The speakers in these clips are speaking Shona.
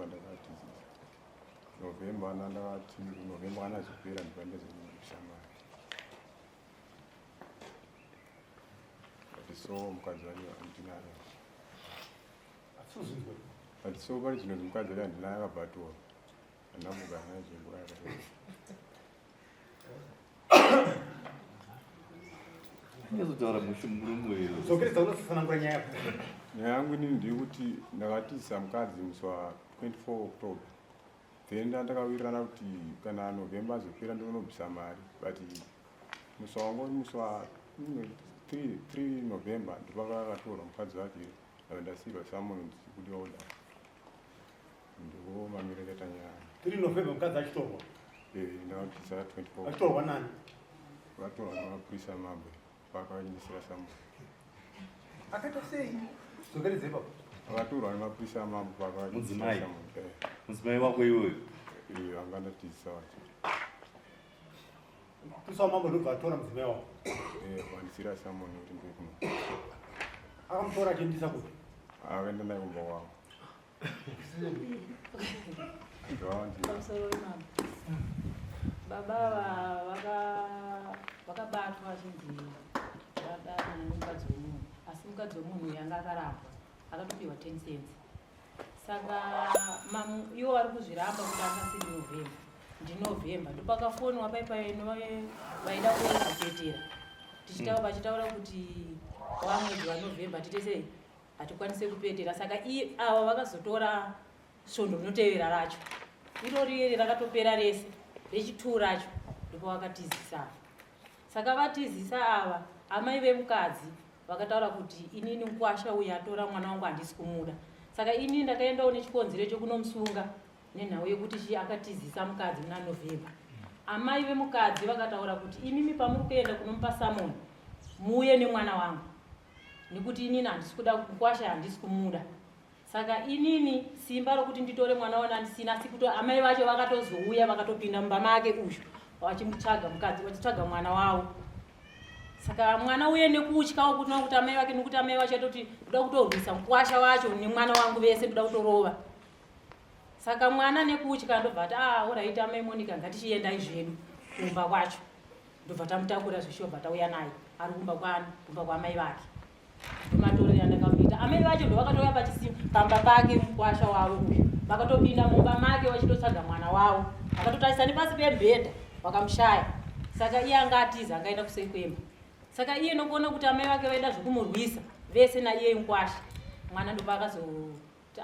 Ndopandakatizisa. November ana ndakati November ana zopera ndopandazobvisa mari. But so mukadzi wacho handinaye. But so pari zvino mukadzi wacho handinaye akabva atora. Handina kugara naye zvenguva yakareba. Nyazotaura mushe murume uyu. Dzokeredza unotsanangura nyaya yako. Nyaya yangu inini ndeyekuti ndakatisa mukadzi musi wa 24 October. Then ndakawirirana kuti kana November azopera ndonobvisa mari but musi wangu musi wa 3 November ndopakakatorwa mukadzi wake ndabva ndasiirwa summons kuti order. Ndiko mamiro akaita nyaya. 3 November mukadzi achitorwa. Eh, ndakabvisa 24. Achitorwa nani? Vatorwa nemapurisa mabwe vakaendesera summons. Akaita sei? Dzokeredza ipapo. Vakatorwa nemapurisa mambo vakaendesera Mudzimai. summons. Eh, Mudzimai wako iwoyo. eh, anga ndatizisa wacho. Mupurisa wamambo ndobva atora mudzimai wako. Eh, vandisira summons kuti ndiye kuno. Akamutora achiendesa kupi? Akaenda naye kumba kwavo. Pamusoro wemambo. Baba ava vakabatwa vachinzi vadanana nemukadzi wemunhu asi mukadzi wemunhu uyu anga akarambwa akatopiwa 10 cents saka ivo vari kuzviramba kuti akasiri November ndiNovember ndopakafonwa paipai vaida kuvetera tichitaura vachitaura kuti wamwedzi waNovember tiite sei hatikwanise kupetera saka ava vakazotora svondo rinotevera racho irori iri rakatopera rese rechituu racho ndipo vakatizisa ava saka vatizisa ava amai vemukadzi vakataura kuti inini mukwasha uyu atora mwana wangu handisi kumuda saka inini ndakaendawo nechikonzero chekunomusunga nenhau yekuti chi akatizisa mukadzi muna November amai vemukadzi vakataura kuti imimi pamuri kuenda kunomupa samoni muuye nemwana wangu nekuti inini handisi kuda mukwasha handisi kumuda saka inini simba rokuti nditore mwana wana andisina asi kuti amai vacho vakatozouya vakatopinda mumba make uyu vachimutsvaga mukadzi vachitsvaga mwana wavo saka mwana uye nekutyawo kuti kuti amai vake nekuti amai vacho atoti ndoda kutorwisa mukwasha wacho nemwana wangu vese ndoda kutorova saka mwana nekutya ndobva ati ah oraiti amai Monica ngatichiendai zvedu kumba kwacho ndobva tamutakura zvishobva tauya naye ari kumba kwani kumba kwamai vake ndomatorere andakamuita amai vacho ndovakatouya pachisi pamba pake mukwasha wavo uyu vakatopinda mumba make vachitotsvaga mwana wavo vakatotarisa nepasi pemubhedha vakamushaya saka iye anga atiza angaenda kusei kwemba saka iye nokuona kuti amai vake vaida zvekumurwisa vese naiye mukwasha mwana ndopa akazo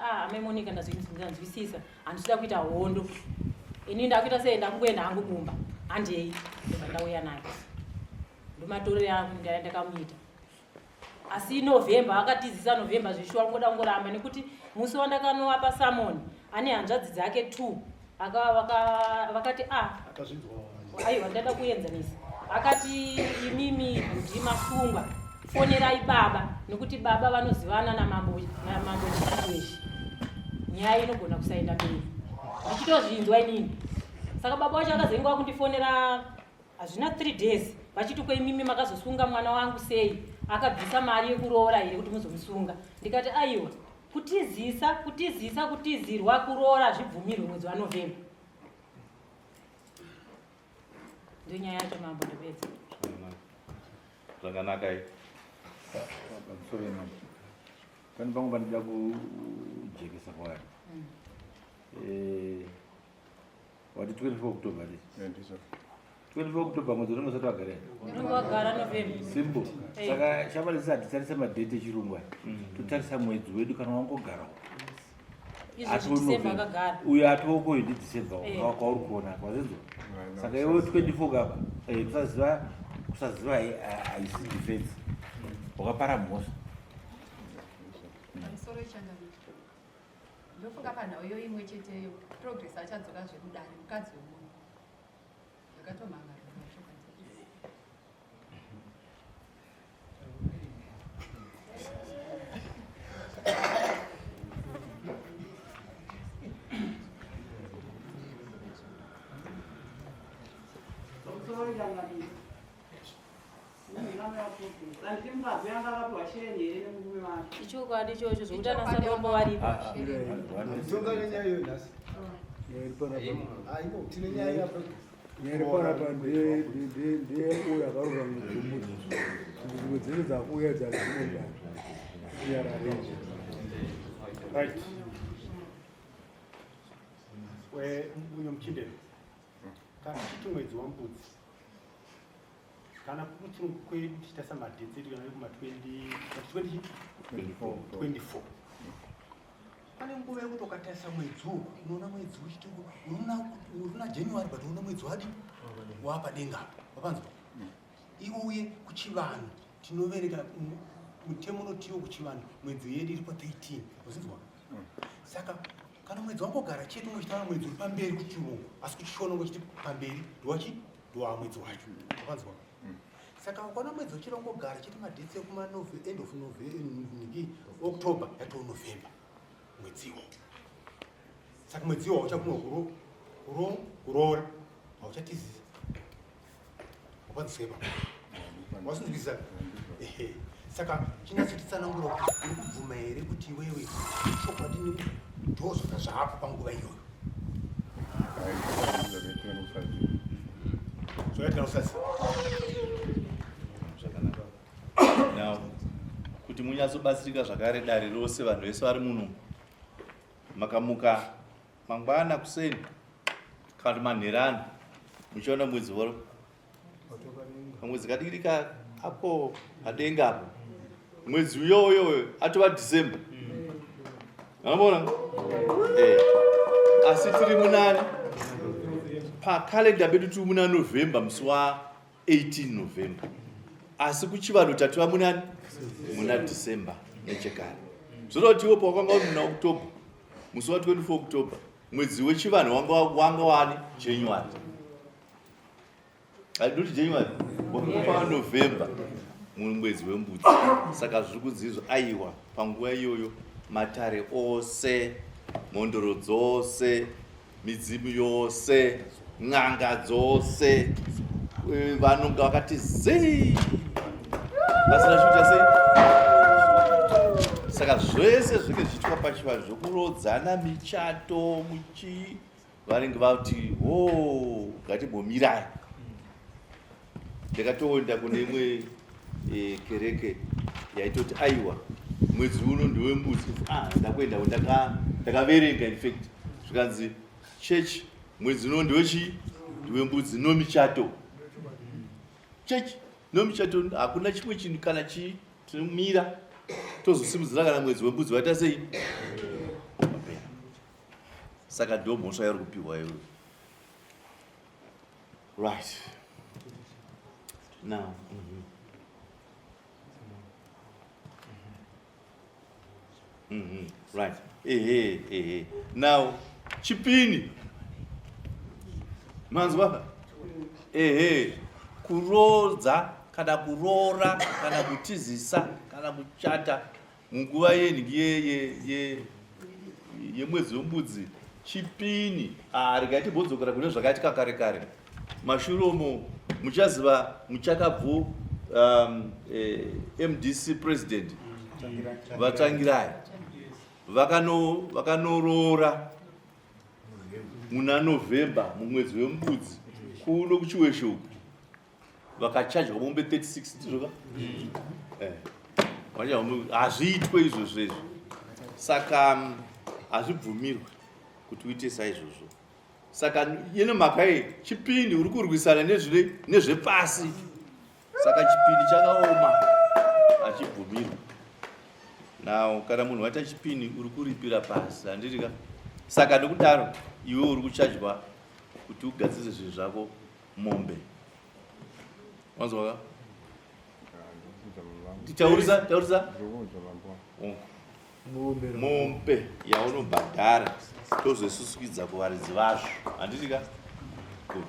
Ah, amai Monica ndazvinzwisisa handisida kuita hondo ini ndakuita sei ndakungoenda hangu kumba handei ndobva ndauya naye ndomatorere angu ndakamuita asi November akatizisa November zvishuwa kungoda kungoramba nekuti musi wandakanovapa samoni ane hanzvadzi dzake two vakati a aiwa ndada kuenzanisa akati imimi bhudhi masungwa fonerai baba nekuti baba vanozivana namambo namambo Chitweshi nyaya inogona kusaenda mberi ndichitozvinzwa inini saka baba wacho akazenge wakundifonera hazvina 3 days vachiti ko imimi makazosunga mwana wangu sei akabvisa mari yekuroora here kuti muzomusunga ndikati aiwa kutizisa kutizisa kutizirwa kuroora zvibvumirwe mwedzi waNovember ndonyaya yacho mambo ndopedza zvakanaka i pamusoro mambo pane pamwe pandida kujekesa kwaari wati 24 October ndizvo 24 October mwedzi unenge usati wagara here? Unenge wagara November. Simple. Eh. Saka shamwari hatitarisa madheti echirungu aya. Totarisa mwedzi wedu kana wangogarawo. Izvozvi December akagara. Uyo atoko uyu ndiDecember Eh. kwauri kuona wazvinzwa? Right, Saka iwe 24 kapa kusaziva kusaziva haisi defense. Wakapara mhosva. Pamusoro changamire. Ndofunga panhau iyo imwe cheteyo Progress achadzoka zvekudare mukadzi wemunhu. Ndakatomhangara chokwadi. Pamusoro changamire. Handiti mukadzi yanga akapiwa shereni here nemurume wake? Ichokwadi ichocho zvokuti ana sadombo varipo. Tonga nenyaya iyoyo nhasi. Aibo, tine nyaya ya Nyaya panapa ndeyeuyo akaroora mwedzi dzimwe dzese dzakuuya dzadzinoda kunyararei. Right. Uyo muchindero. Kana tichiti mwedzi wambudzi, kana kuchirungu kwedu tichitarisa madhets edu kana kuma 20 20 24. Pane nguva yekuti ukatarisa mwedzi uwu, unoona mwedzi uchiti unoona uri January, but unoona mwedzi wadi wapadenga apa. Wapanzwa? Iuye kuchivanhu tinoverenga mutemo unotiwo kuchivanhu mwedzi yedu iri pa 13. Wazinzwa? Saka kana mwedzi wangogara chete unochitaura mwedzi uri pamberi kuchirungu, asi kuchishona ungochiti pamberi ndowachi ndowa mwedzi wacho. Wapanzwa? Saka ukaona mwedzi uchiri wangogara chete madhets ekuma end of November, October yatoo November mwedzi iwowo. Saka mwedzi iwowo hauchabvuma kuroora, hauchatizisa. Wapanzwisisa ipapo? Wasinzwisisa? Ehe. Saka chinyatsotitsanangura kuti uri kubvuma here kuti iwewe chokwadi ndo zvanga zvaapo panguva iyoyo. Zvakaitika nokusaziva. Zvakaitika nokusaziva. Zvakanaka. Now, kuti munyatsobatsirika zvakare dare rose, vanhu vese vari muno, makamuka mangwana kuseni kana kuti manherano, muchiona mwedzi waro kamwedzi kadikidika apo padenga apo, mwedzi uyoyo atova December, anoona. Asi tiri munani pakalenda pedu tiri muna November, musi wa 18 November, asi kuchivanhu tatova munani muna December nechekare. Zvoreva kuti iwo pawakanga uri muna October, musi wa 24 October, mwedzi wechivanhu wanga wani January, handoti January wanga pa November mumwedzi wembudzi. Saka zviri kunzi izvo aiwa, panguva iyoyo matare ose, mhondoro dzose, midzimu yose, n'anga dzose, vanonga vakati zii vasina chikuita sei. Saka zvese zvinenge zvichiitwa pachivanhu zvokurodzana, michato, muchii, vanenge vati ho, ngatimbomirai. Ndakatoenda kune imwe kereke yaitoti aiwa, mwedzi uno ndewembudzi. Ah, ndakuenda ndakaverenga, in fact zvikanzi church mwedzi uno ndewechii, ndewembudzi, no michato church, no michato, hakuna chimwe chinhu kana chii, tinomira tozosimudzira kana mwedzi wembudzi waita sei, wapera. Saka ndo mhosva yauri kupiwa iyoyo. Right now, Right, ehe, now chipini manzwa, ehe, kurodza kana kuroora kana kutizisa kana kuchata munguva yenhi yemwedzi wembudzi chipini. Ah, regai timbodzokera kune zvakaitika kare kare mashure umo. Muchaziva muchakabvu MDC president vaTsvangirai vakanoroora muna November mumwedzi wembudzi kuno kuChiweshe uku, vakachajwa mombe 36, ndizvoka? Hazviitwe izvozvo izvo. Saka hazvibvumirwe kuti uite saizvozvo. Saka ine mhaka iyi chipini uri kurwisana nezvepasi. Saka chipini chakaoma, hachibvumirwe. Now kana munhu waita chipini uri kuripira pasi, handiti ka? Saka nokudaro iwe uri kuchajwa kuti ugadzise zvinhu zvako mombe, wanzwa ka? Taurisa, taurisa. Mombe yaunobhadhara tozoisusukidza kuvaridzi vazvo, handiti ka? Good.